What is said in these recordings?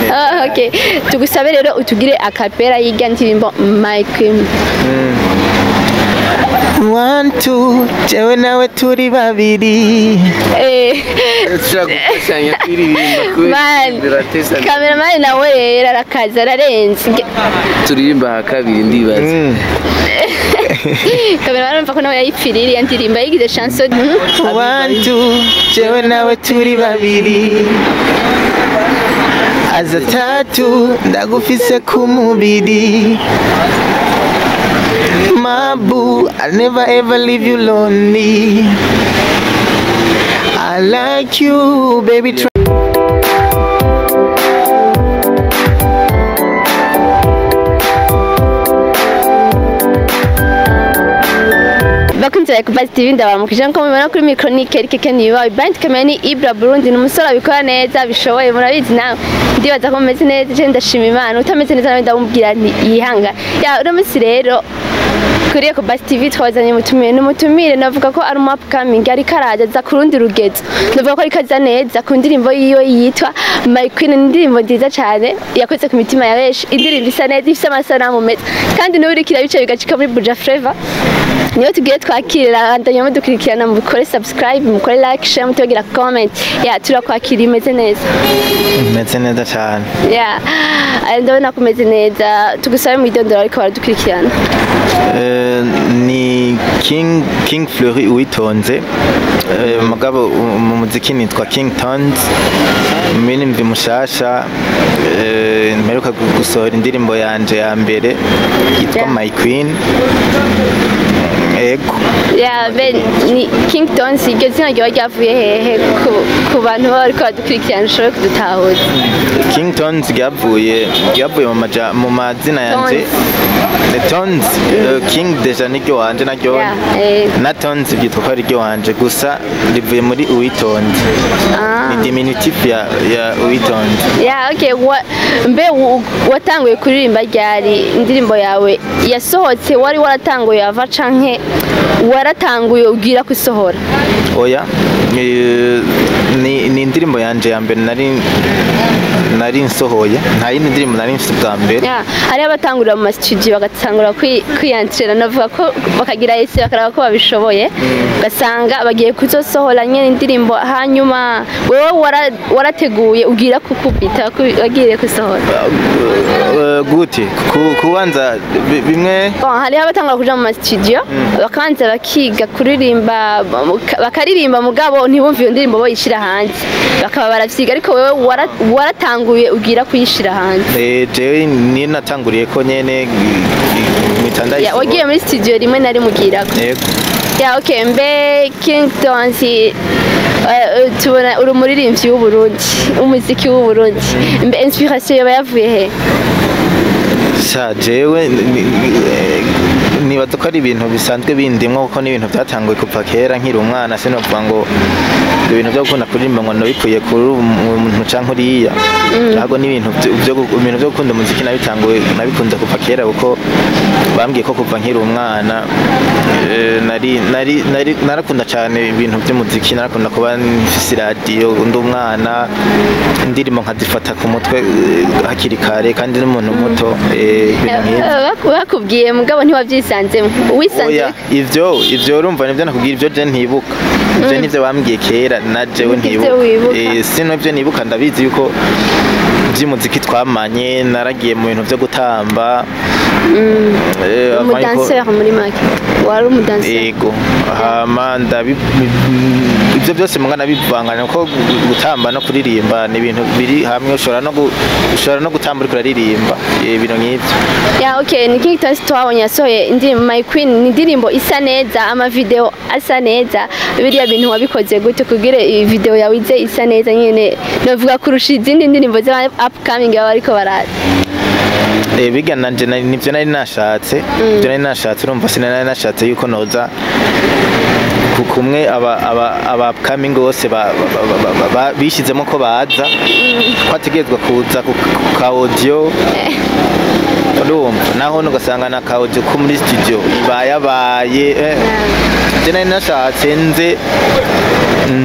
Ah, okay, tugusabe rero utugire a cappella y'irya ndirimbo My Queen. One, two, jewe nawe turi babiri. Dushobora gufashanya kuririmba kubera Man, biratesa. Cameraman nawe rero arakaza, ararenze. Turirimba aha kabiri, ndibaza. Cameraman urumva ko nawe yayipfiriye iriya ndirimbo, yayigize chanson. One, two, jewe nawe turi babiri. Aza tatu, ndagufise ku mubiri. My boo, I'll never ever leave you lonely. I like you, baby. Try. Bakunzi ba Ecobuzz TV, ndabaramukije. Nkuko mubibona, kuri micro ni Kerike Keniba, behind camera ni Ibra Burundi. Ni umusore abikora neza, bishoboye, murabizi nawe. Ndibaza ko mumeze neza, je ndashima Imana. Utameze neza nawe ndamubwira nti yihanga. Ya, uno munsi rero kuri Ecobuzz TV twazanye umutumire. Ni umutumire navuga ko ari umu upcoming, ariko araza aza ku rundi rugezo. Navuga ko ariko aza neza ku ndirimbo yiwe yitwa My Queen. Ni indirimbo nziza cyane yakoze ku mitima ya benshi, indirimbo isa neza, ifite amasanamu meza, kandi n'ubu iriko irabica bigacika muri Buja Flavor. Niyo tugiye twakirira. Bandanya mudukurikirana, mukore subscribe, mukore like, share, mutugira comment. Ya, turakwakira. Imeze neza? Meze neza cyane. Ya, ndabona ko umeze neza. Tugusabe mu idondoro ariko baradukurikirana. Ni King Fleury Uwitonze. Mugabo mu muziki nitwa King Tons, umuririmbyi mushasha. Mperuka gusohora indirimbo yanje ya mbere yitwa My Queen. Ego. Ya, ben ni King Tons, iryo zina ryoba ryavuye hehe ku bantu baba bariko badukurikirana ushobore kudutahuza? King Tons ryavuye mu mazina yanje. Tons, King déjà niryo wanje naryo na Tons byitwa ko ari ryo wanje, gusa rivuye muri Uwitonze. Ni diminutif ya Uwitonze. Ya, okay. Mbe watanguye kuririmba ryari? Indirimbo yawe yasohotse wari waratanguye ava canke waratanguye ugira kusohora? Oya, ni indirimbo yanje ya mbere nari nsohoye, nta yindi ndirimbo nari mfite bwa mbere. Ya, hariho abatangurira mu masitudiyo bagatangura kwiyantrena, navuga ko bakagira ese bakaraba ko babishoboye, ugasanga bagiye kuzosohora nyene indirimbo. Hanyuma wewe warateguye ugira kukubita wagiye gusohora? Gute? Kubanza bimwe. Bon, hariho abatangura kuja mu masitudiyo bakabanza bakiga kuririmba, bakaririmba, mugabo ntibumve iyo ndirimbo boyishira hanze, bakaba baravyiga. Ariko wewe waratanguye ugira kuyishira hanze? Jewe ni natanguriye ko nyene mpita Ya, ndayisohora. wagiye muri studio rimwe na rimwe ugirako? Yego. Ya, okay. Mbe King Tonzi, tubona uri umuririmbyi w'Uburundi, umuziki w'Uburundi. Mbe inspiration yaba yavuye he? Sha, jewe nibaza ko ari ibintu bisanzwe bindimwo, kuko ni ibintu byatanguye kuva kera nkiri umwana. Sinovuga ngo ibintu byo gukunda kuririmba ngo nabikuye kuri umuntu canke uriya, ahubwo ni ibintu ibintu byo gukunda umuziki nabitanguye nabikunze kuva kera, kuko bambwiye ko kuva nkiri umwana nari narakunda cyane ibintu by'umuziki. Narakunda kuba mfise iradiyo ndi umwana, indirimbo nkazifata ku mutwe hakiri kare kandi n'umuntu muto, ibintu nk'ibyo. Bakubwiye mugabo ntiwabyisanzemo, wisanze? Oya, ivyo urumva nivyo nakubwira, ivyo je ntibuka, ivyo nivyo bambwiye kera na jewe Ivyo ntibuka. wibuka. Sino ivyo nibuka, ndabizi yuko by'umuziki twamanye, naragiye mu bintu byo gutamba. Avant Umudanseur, muri make wari umudanseur? Yego, hama ibyo byose muga nabivangana, kuko gutamba no kuririmba ni ibintu biri hamwe. Ushobora no gutamba uriko uraririmba, ibintu nk'ivyo. Ya, okay. Ni King Tonzi twabonye yasohoye indirimbo My Queen. Ni indirimbo isa neza, amavideo asa neza. Biriya bintu wabikoze gute kugira iyi video yawe ize isa neza nyene, navuga kurusha izindi ndirimbo z'aba upcoming baba bariko baraza? Biga nanje nivyo nari nashatse, ivyo nari nashatse, urumva sinari nashatse yuko noza kumwe aba upcoming bose bishizemo ko baza ko ategerezwa kuza ku ka audio. Urumva naho ugasanga na ka audio ko muri studio ibayabaye. Je nari nashatse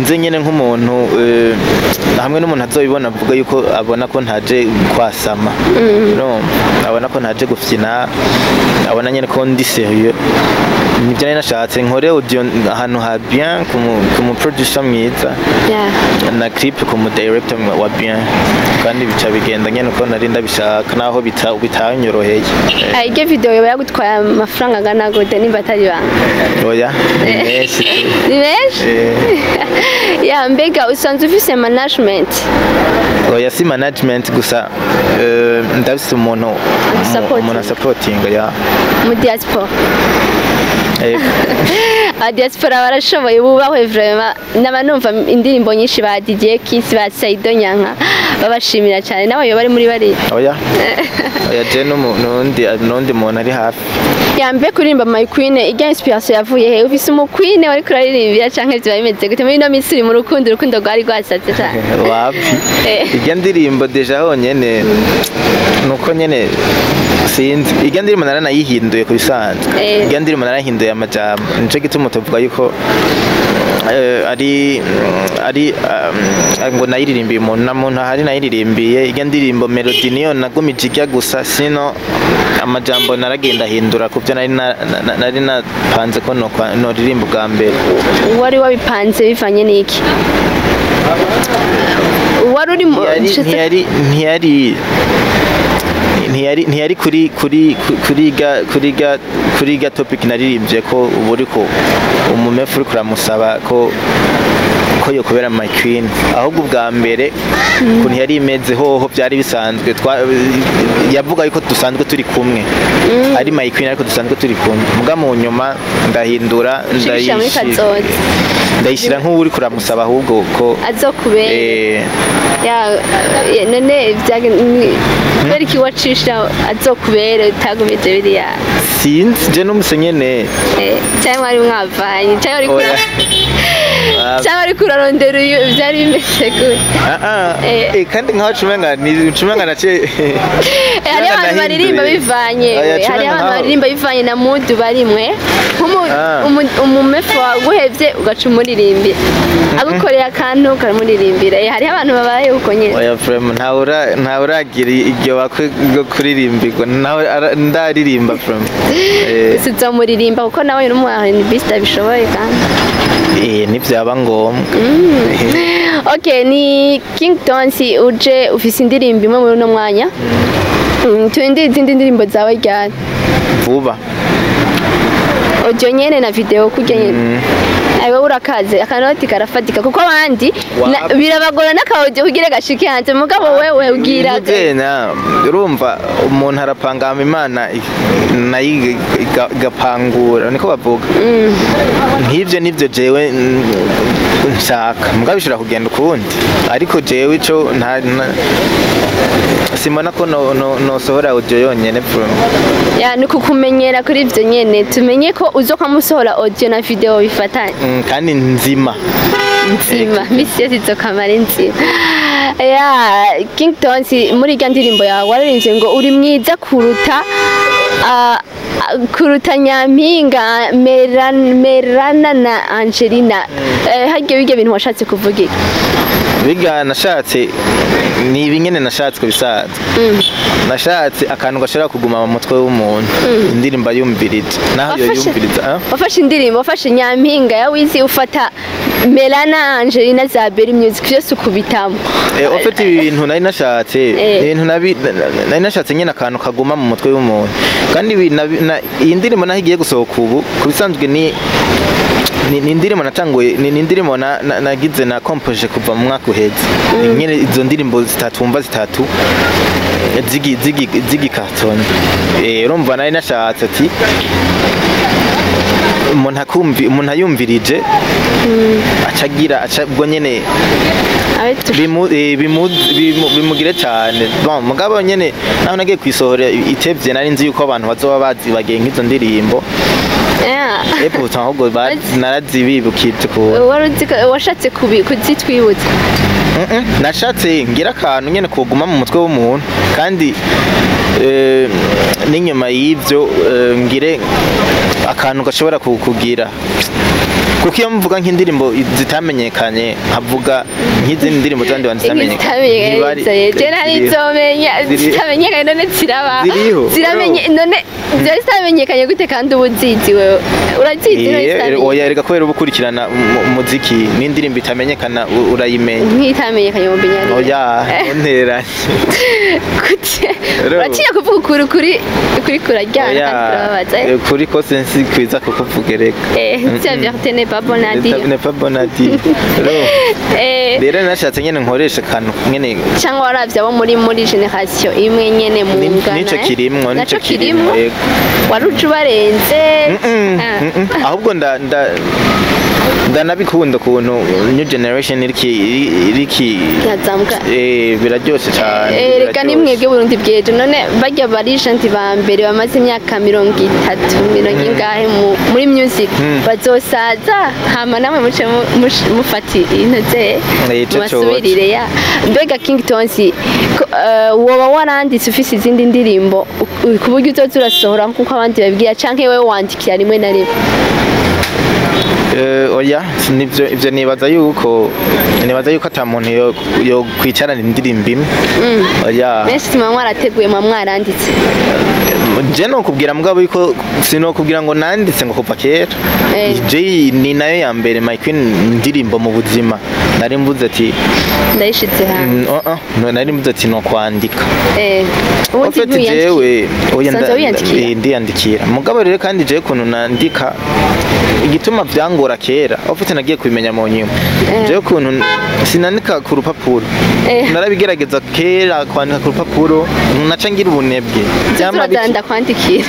nze nyene nk'umuntu, hamwe n'umuntu azobibona avuga yuko abona ko ntaje kwasama. Urumva, abona ko ntaje gufyina, abona nyene ko ndi sérieux. Nibyo nari nashatse, nkore audio ahantu ha bien, ku mu producer mwiza, na clip ku mu director wa bien, kandi bica bigenda nyene uko nari ndabishaka, naho bitanyoroheye. Ah, iryo video yoba yagutwaye amafaranga angana gute, nimba atari banga? Oya, ni menshi tu. Ni menshi. Ya, mbega usanzwe ufise management? Oya, si management gusa, ndafise umuntu Agusupportinga. umuntu asupportinga, ya. Mu diaspora? Eh. Aba diaspora barashoboye, bubahwe vraiment. Naba numva indirimbo nyinshi ba Didier Kiss, ba Saido Nyanka, babashimira cyane. Nawe yoba ari muri bariya? Oya oya, je n'undi muntu ari hafi. Yambe kuririmba My Queen, ijya inspiration yavuye he? Ufise umu queen wari kuraririmbira canke vyoba bimeze gute? Muri ino minsi uri mu rukundo, urukundo rwari rwasatse cane. Wapi. Irya ndirimbo déjà honyene nuko nyene sinzi, irya ndirimbo naranayihinduye ku bisanzwe. Irya ndirimbo narahinduye amajambo, nico gituma tuvuga yuko ari ngo nayiririmbiye umuntu na muntu ahari nayiririmbiye. Irya ndirimbo melody niyo nagumije ijya gusa, sino amajambo naragenda hindura ku byo nari napanze ko noririmba ubwa mbere. Wari wabipanze bivanye n'iki? Wari uri mu Ntiyari kuri ga topic naririmbye ko ubu uriko umumefu uriko uramusaba ko yokubera my queen. Ahubwo ubwa mbere ukuntu yari imeze hoho byari bisanzwe, yavuga yuko dusanzwe turi kumwe, ari my queen ariko dusanzwe turi kumwe. Muga mu nyuma ndahindura, Ushirishira muri kazoza. Ndayishyira nk'uwuri kuramusaba ahubwo ko Azokubera. Ya, none kubera iki wacisha azokubera utagumije biriya? Sinzi, je n'umuse nyene. Cyangwa mwari mwavanye, cyangwa uri Oya. Cyangwa ariko urarondera uyu, byari bimeze gute? Ah, ah. Eh. Kandi nkaho cumenga ni cumenga nace. Hariho abantu baririmba bivanye Oya, hariho cumenga abantu nkaho. baririmba bivanye na mood barimwe. Ah. Umumefu waguhevye ugaca umuririmbira, agukoreye akantu ukamuririmbira. Hariho abantu babaye uko nyene. Oya, vraiment ntawe uragira iryo bakwe ryo kuririmbirwa, ntawe ndaririmba vraiment. Gusa uzomuririmba kuko nawe uri umu R&B abishoboye kandi. Nivyaba ngombwa. Okay, ni King Tonsi uje ufise indirimbo imwe muri uno mwanya. Turindire izindi ndirimbo zawe ryari? Vuba. Audio nyene na video kurya nyene? Ayo urakaze, akanoti karafatika, kuko abandi Wapi. birabagora n'aka audio kugira gashike hanze, mugabo wewe ugira Ntuzenya, urumva umuntu arapanga hama Imana nayo igapangura, niko bavuga. Nk'ivyo nivyo jewe nshaka, mugabo bishobora kugenda ukundi, ariko jewe ico simbona ko nosohora audio yonyene vraiment. Ya, ni kukumenyera kuri ivyo nyene, tumenye ko uzokamusohora audio na video bifatanye. Kandi nzima. Nzima, misi yose izokamara nzima. Ya King Tonsi, muri irya ndirimbo yawe waririmbye ngo uri mwiza kuruta kuruta Nyampinga Merana na Angelina. Harya bijya bintu washatse kuvuga iki? Biga nashatse ni ibi nyene nashatse ku bisanzwe. Nashatse akantu gashobora kuguma mu mutwe w'umuntu indirimbo ayumvirije, naho yo yumviriza, ah? Wafashe indirimbo, wafashe Nyampinga ya Wizi, ufata Melana, Angelina za Berry Music, byose ukubitamo. Ufite ibi bintu nari nashatse, ibintu nari nashatse nyine akantu kaguma mu mutwe w'umuntu. Kandi ibi iyi ndirimbo naho igiye gusohoka ubu, ku bisanzwe ni indirimbo natanguye, ni indirimbo nagize na composé kuva mu mwaka uheze nyine. Izo ndirimbo zitatu wumva zitatu zigi carton. Urumva nari nashatse ati umuntu akumvi, umuntu ayumvirije acagira aca ubwo nyene Abe bimugire cyane. Bon, mugabo nyene naho nagiye kwisohora itevye, nari nzi yuko abantu bazoba bazibagiye nk'izo ndirimbo. Et pourtant ahubwo narazibibukije ku Wari uzi ko washatse kuzitwibutsa? Nashatse ngira akantu nyene koguma mu mutwe w'umuntu, kandi n'inyuma y'ivyo ngire akantu gashobora kugira Kuko iyo mvuga nk'indirimbo zitamenyekanye, nkavuga nk'izindi ndirimbo z'abandi bantu zitamenyekanye, Zitamenyekanye je nari nzomenya zitamenyekanye, none ziraba Ziriho. Ziramenye none ziba zitamenyekanye gute kandi uba uzizi wewe, urazizi none zitamenyekanye? Oya, reka, kubera uba ukurikirana umuziki, n'indirimbo itamenyekana urayimenya. Nk'itamenyekanye mu binyarwanda? Oya, ntunteranye. Gute? Rero- Uratinya kuvuga ukuri, kuri kuri kuraryana Oya, kandi kurababaza, eh? Kuri kose nsi kwiza kukuvuga, reka. Si la vérité n'est pas bonne à dire. N'est pas bonne à dire. Rero rero nashatse nyene nkoresha akantu nyene. Cyangwa waravye abo muri génération imwe nyene mungana? Nico kirimwo, Naco nico kirimwo, kirimwo. yego. Wari uca ubarenze? Ahubwo ndanabikunda ukuntu new generation iriki Yazamuka. Biraryoshe cyane. Reka, ni mwebwe Burundi bw'ejo. None barya barijenti ba mbere bamaze imyaka 30, mirongo ingahe muri music, bazosaza hama namwe muce mufata intoze Ico mubasubirire. Ya mbega King Tonzi, woba waranditse ufise izindi ndirimbo ku buryo uzoza urasohora nkuko abandi babibwira, canke wewe wandikira rimwe na rimwe? Oya, nivyo ivyo nibaza yuko ata muntu yo kwicarana indirimbo imwe, oya. Benshi muba mwarateguye, muba mwaranditse. Je nokubwira mugabo yuko sinokubwira ngo nanditse ngo kuva kera. Je ni nayo ya mbere, My Queen, indirimbo mu buzima nari mvuze ati Ndayishitse hanze. Oh, oh, no, nari mvuze ati no kwandika. Ubundi En fait, ntiwiyandikira? jewe oya, Usanzwe wiyandikira? Ndiyandikira mugabo rero kandi jewe ukuntu nandika, igituma vyangora kera, en fait nagiye kubimenya mu nyuma, jewe ukuntu sinandika ku rupapuro. Narabigerageza kera kwandika ku rupapuro, naca ngira ubunebwe. Vyama Turazana ndakwandikira,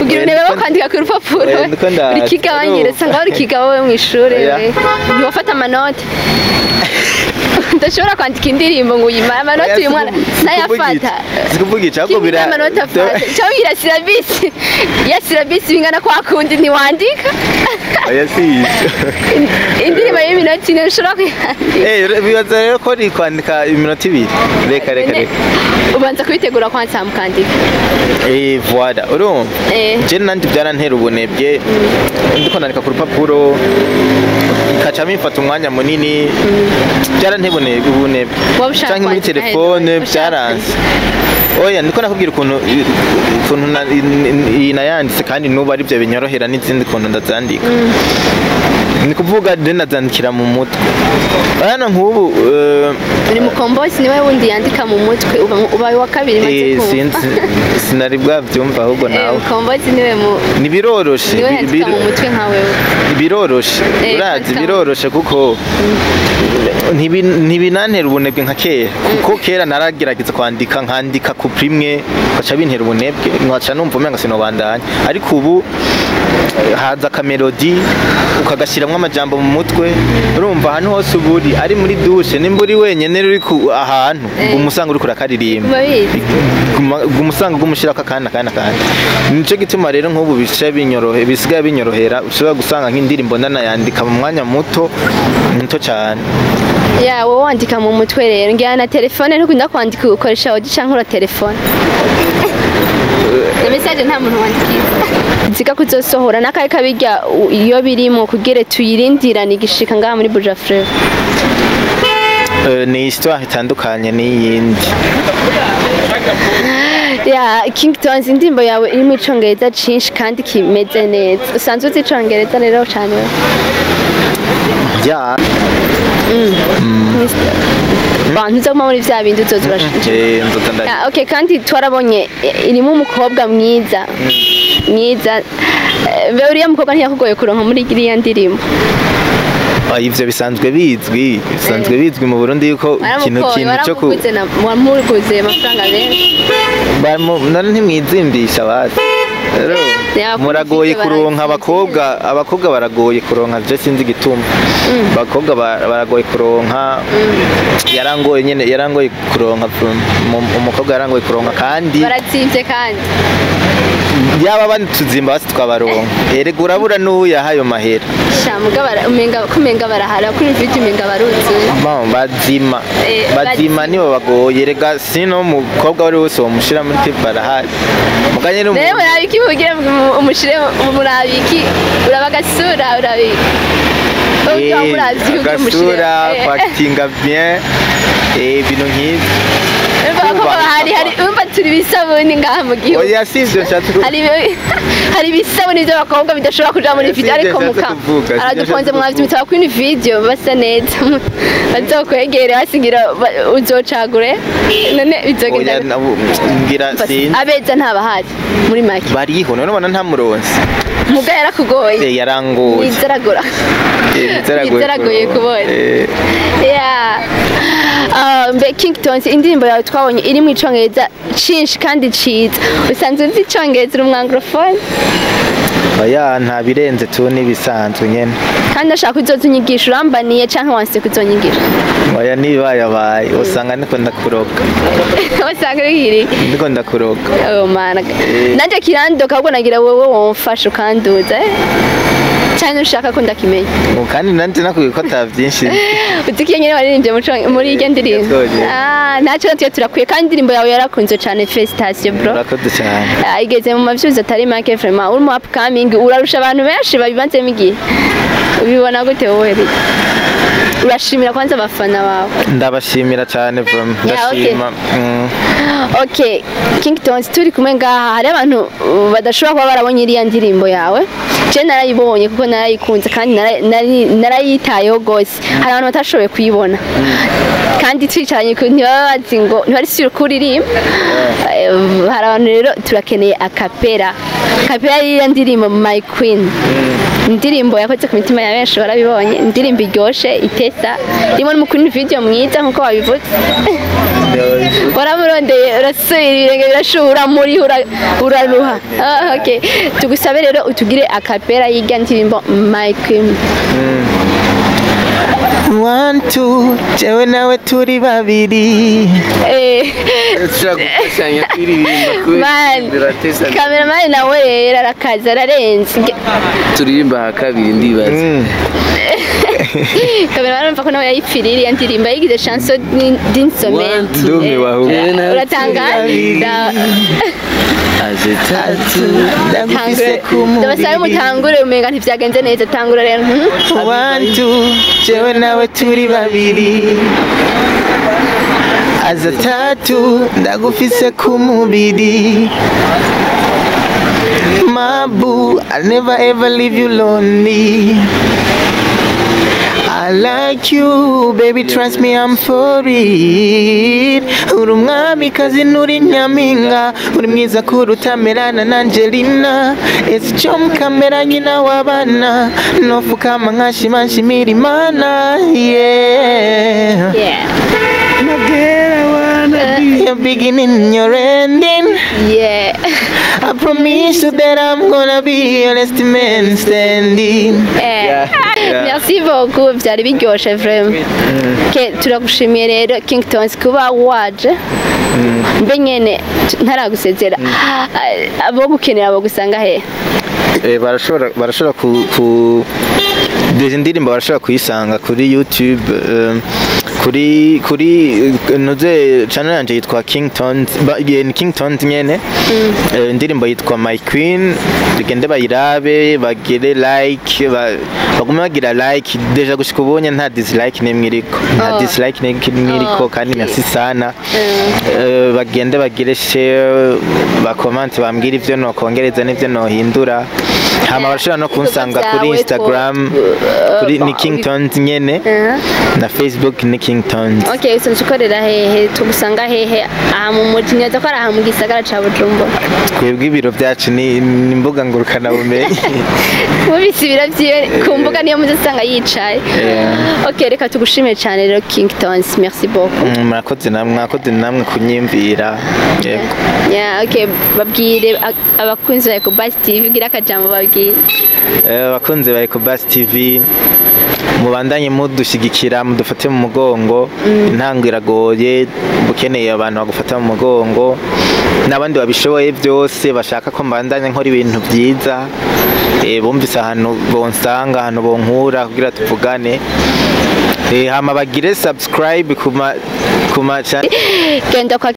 ugira unebe wo kwandika ku rupapuro. Ndiko ndaza. Uri kigabanyire, usanga wari kigabo we mw'ishure. Oya. We ntiwafata amanote, ndashobora kwandika indirimbo ngo uyimare amanota, uyu mwana nayafata. Sikuvuga ico, ahubwo Kimwe amanota afata cyangwa ugira syllabus, ya syllabus bingana kwa kundi ntiwandika. Oya, si ivyo. Indirimbo y'iminota 4 ushobora kuyandika? Bibaza rero ko uri kwandika iminota 2, reka reka reka. Ubanza kubitegura kwanza mukandika. Voilà, urumva, je nanje byarantera ubunebwe ndiko nandika ku rupapuro, ikaca bimfata umwanya munini, byarantera ubunebwe. Waba ushaka Canke muri kwandika telefone. hejuru, ushaka Byaranse. Oya, ndiko nakubwira ukuntu iyi nayanditse, kandi n'ubu aribyo binyorohera n'izindi kuntu ndazandika. Ni kuvuga je nazandikira mu mutwe hano nk'ubu. Uri mukombozi, niwe wundi yandika mu mutwe, ubaye uwa kabiri maze kumva. Sinzi, sinari bwabyumva ahubwo. Nawe Mukombozi niwe mu ntibiroroshe. Niwe yandika mu mutwe nka wewe. Biroroshe. Urazi, kwandika biroroshe kuko ntibinantera ubunebwe nka kera, kuko kera naragerageza kwandika, nkandika ku primwe ngaca bintera ubunebwe, nkaca numva umenga sinobandanya. Ariko ubu haza akamélodie, ukagashiramwo amajambo mu mutwe. Urumva, ahantu hose uba uri, ari muri douche, nimba uri wenyene uri ahantu, umusanga uriko urakaririmba. Urabizi. Guma usanga uguma ushirako akandi akandi akandi. Nico gituma rero nk'ubu bice binyorohe, bisigaye binyorohera, ushobora gusanga nk'indirimbo ndanayandika mu mwanya muto muto cyane. Ya, wowe wandika mu mutwe rero, ngira na telefone ntukunda kwandika, ukoresha audio canke ura telefone na message, nta muntu wandikira. Nziga kuzosohora n'akahe kabirya iyo birimo kugira tuyirindirane igishika ngaha muri Buja Flava? Ni histoire itandukanye n'iyindi. Ya King Tones, indirimbo yawe irimo icongereza cinshi kandi kimeze neza. Usanzwe uzi icongereza rero cane wewe? Ya. Bantu uzoguma muri vya bindi uzoza urashinja. Nzoza Ya, okay, kandi twarabonye irimo umukobwa mwiza mwiza. Mbe uriya mukobwa ntiyakugoye kuronka muri iriya ndirimbo? Ah, ivyo bisanzwe bizwi mu Burundi yuko ikintu Waramukoye? kintu cyo ku Waramuguze wamuguze amafaranga menshi? None ntimwizimbisha basi. Rero, Ya, muragoye kuri kuronka barazinze. Abakobwa baragoye kuronka, je sinzi igituma abakobwa baragoye kuronka. Yarangoye nyene, yarangoye kuronka, umukobwa yarangoye kuronka kandi Baratsinze kandi. Yaba batuzimba basi twabaronka. Erega urabura n'uyaha ayo mahera. Sha muga umenga kumenga barahara kuri video, umenga baruzuye. Bon, bazima. Bazima. Bazima. Nibo bagoye rega, sino umukobwa wari wese womushira muri clip barahari muganye. Rero murabiki, mugira umushire murabiki, uraba agasura urabiki. Uramurazi kugira umushire. Agasura kwakitinga bien, ibintu nk'ivyo. Urumva ko hari urumva turi ibisabuni ngaha mu gihugu. Oya, si ivyo nshatse Hari ibisabuni by'abakobwa bidashobora kuja muri Oya, si video, ivyo ariko nshatse muka kuvuga, si ivyo araduponze nshatse mwavye kuvuga. mitaba kuri video basa neza, bazokwegere basigira uzocagure none bizogenda. Oya, ngira sinzi. Abeza ntabahari muri make. Bariho, none ubona nta muronsi. Muga yarakugoye. Yarangoye. Nizaragura. Bizaragoye. Bizaragoye kubona. Yeah. Mbe King Tones, indirimbo yawe twabonye iri mu icongereza cinshi kandi ciza. Usanzwe uzi icongereza, uri umwanglophone? Oya, nta birenze tu, n'ibisanzwe nyene. Kandi ndashaka uzoza unyigisha, urambaniye canke wanse kuzonyigisha? Oya, nibayabaye usanga niko ndakuroga. Wasanga uri Ndiko ndakuroga. Oh mana. Nanje kirandoka, ahubwo nagira wowe womfasha ukanduza, eh? Canke ushaka ko ndakimenya? Ngo kandi nanje nakubwiye ko ata byinshi. Uzi ko iyo nyene waririmbye muri iryo ndirimbo? Yatwogeye. Ah, ntacyo natwe turakwiye, kandi indirimbo yawe yarakunzwe cane, félicitations bro. Urakoze cyane. Ah, igeze mu mavyuzi atari make, vraiment uri mu upcoming, urarusha abantu benshi babibanzemo igihe. Ubibona gute wowe? Rero urashimira kwanza abafana bawe? Ndabashimira cyane vraiment. Yeah, okay. Ndashima. Okay, King Tones, turi kumwe ngaha, hari abantu badashobora kuba barabonye iriya ndirimbo yawe. Je narayibonye kuko narayikunze kandi narayitayeho gose. Hari abantu batashoboye kuyibona kandi twicaranye ntibaba bazi ngo ntibari sûr kuririmba. Hari abantu rero turakeneye a cappella, a cappella y'iriya ndirimbo My Queen, indirimbo yakoze ku mitima ya benshi, barabibonye, indirimbo iryoshe itesa, irimo n'umukuru video mwiza nkuko wabivuze. Waramurondeye, urasubira, ibirenge birashuha, muri uraruha. Ah, okay, tugusabe rero utugire a cappella y'irya ndirimbo My Queen. One two, jewe nawe turi babiri. Dushobora gufashanya kuririmba kubera Man, biratesa. Cameraman nawe rero arakaza, ararenze. Turirimba aha kabiri ndibaza. Cameraman urumva ko nawe yayipfiriye iriya ndirimbo, yayigize chanson d'une semaine. One, two. Ndumiwe ahubwo. Jewe nawe Uratangara. Aje tatu. Ndagufise ku Ndabasabe mubiri. mutangure, umenga ntivyagenze neza, tangura rero. One two, jewe nawe turi babiri, aza tatu, ndagufise ku mubiri. My boo, I'll never ever leave you lonely. I like you, baby, trust me, I'm for it. Uri umwamikazi, nturi nyampinga, uri mwiza kuruta Melana na Angelina. Ese icyo mukamera nyina w'abana, nofukama nkashima nshimira Imana, yeah. Yeah. Your beginning, your ending. I promise you that I'm gonna be honest man standing. Eh. Yeah. Merci beaucoup, byari biryoshe vraiment. Ke turagushimiye rero King Tones kuba waje. Mbe nyene ntaragusezera. Abo gukenera abo gusanga he? Barashobora ku izi ndirimbo, barashobora kuyisanga kuri YouTube, kuri noze channel yanje yitwa King Tones, ni King Tones nyene. Indirimbo yitwa My Queen, bagende bayirabe, bagire like, bagume bagira like. Déjà gushika ubonye nta dislike n'imwe iriko, nta Oh. dislike n'imwe iriko. Oh, Kandi okay. merci sana. Bagende bagire share, bakomante, bambwire ivyo nokongereza n'ivyo nohindura. Hama barashobora no kunsanga kuri Byawe Instagram, kuri ni King Tones nyene, na Facebook ni King Tones. Okay, usanzwe ukorera hehe? Tugusanga hehe aha mu muji? Neza ko ari aha mu gisagara ca Bujumbura? Twebwe ibiro byacu ni imbuga ngurukana bumenyi. Mubise ibiro vyiwe ku mbuga, niyo muzosanga yicaye. Yeah. Okay, reka tugushimire cyane rero King Tones, merci beaucoup. Murakoze namwe, mwakoze namwe kunyimvira, yego. Yeah, okay, babwire abakunzi ba Ecobus TV, gira akajambo babwire. Abakunzi ba Ecobus TV, mubandanye mudushyigikira, mudufate mu mugongo. Intango iragoye, ukeneye abantu bagufata mu mugongo n'abandi babishoboye byose bashaka ko mbandanya nkora ibintu byiza. Bumvise ahantu bonsanga, ahantu bonkura kugira tuvugane. Hama bagire subscribe kuma Genda kwa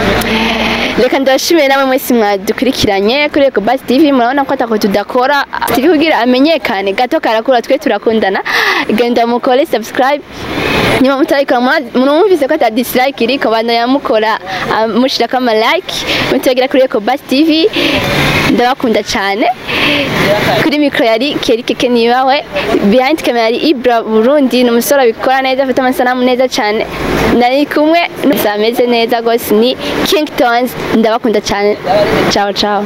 reka ndabashimiye namwe mwese mwadukurikiranye kuri Ecobus TV. Murabona ko atako tudakora TV kugira amenyekane, gato karakura, twe turakundana. Genda mukore subscribe niba mutarayikora. Murumvise ko ata dislike iriko, bandanya mukora, mushirako ama like, mutagera kuri Ecobus TV. Ndabakunda cyane. Kuri mikro yari Kerike Kenibawe, behind camera yari Ibra Burundi, ni umusore abikora neza, afite amasanamu neza cyane. Nari kumwe ameze neza rwose, ni King Tones. Ndabakunda cyane, ciao ciao.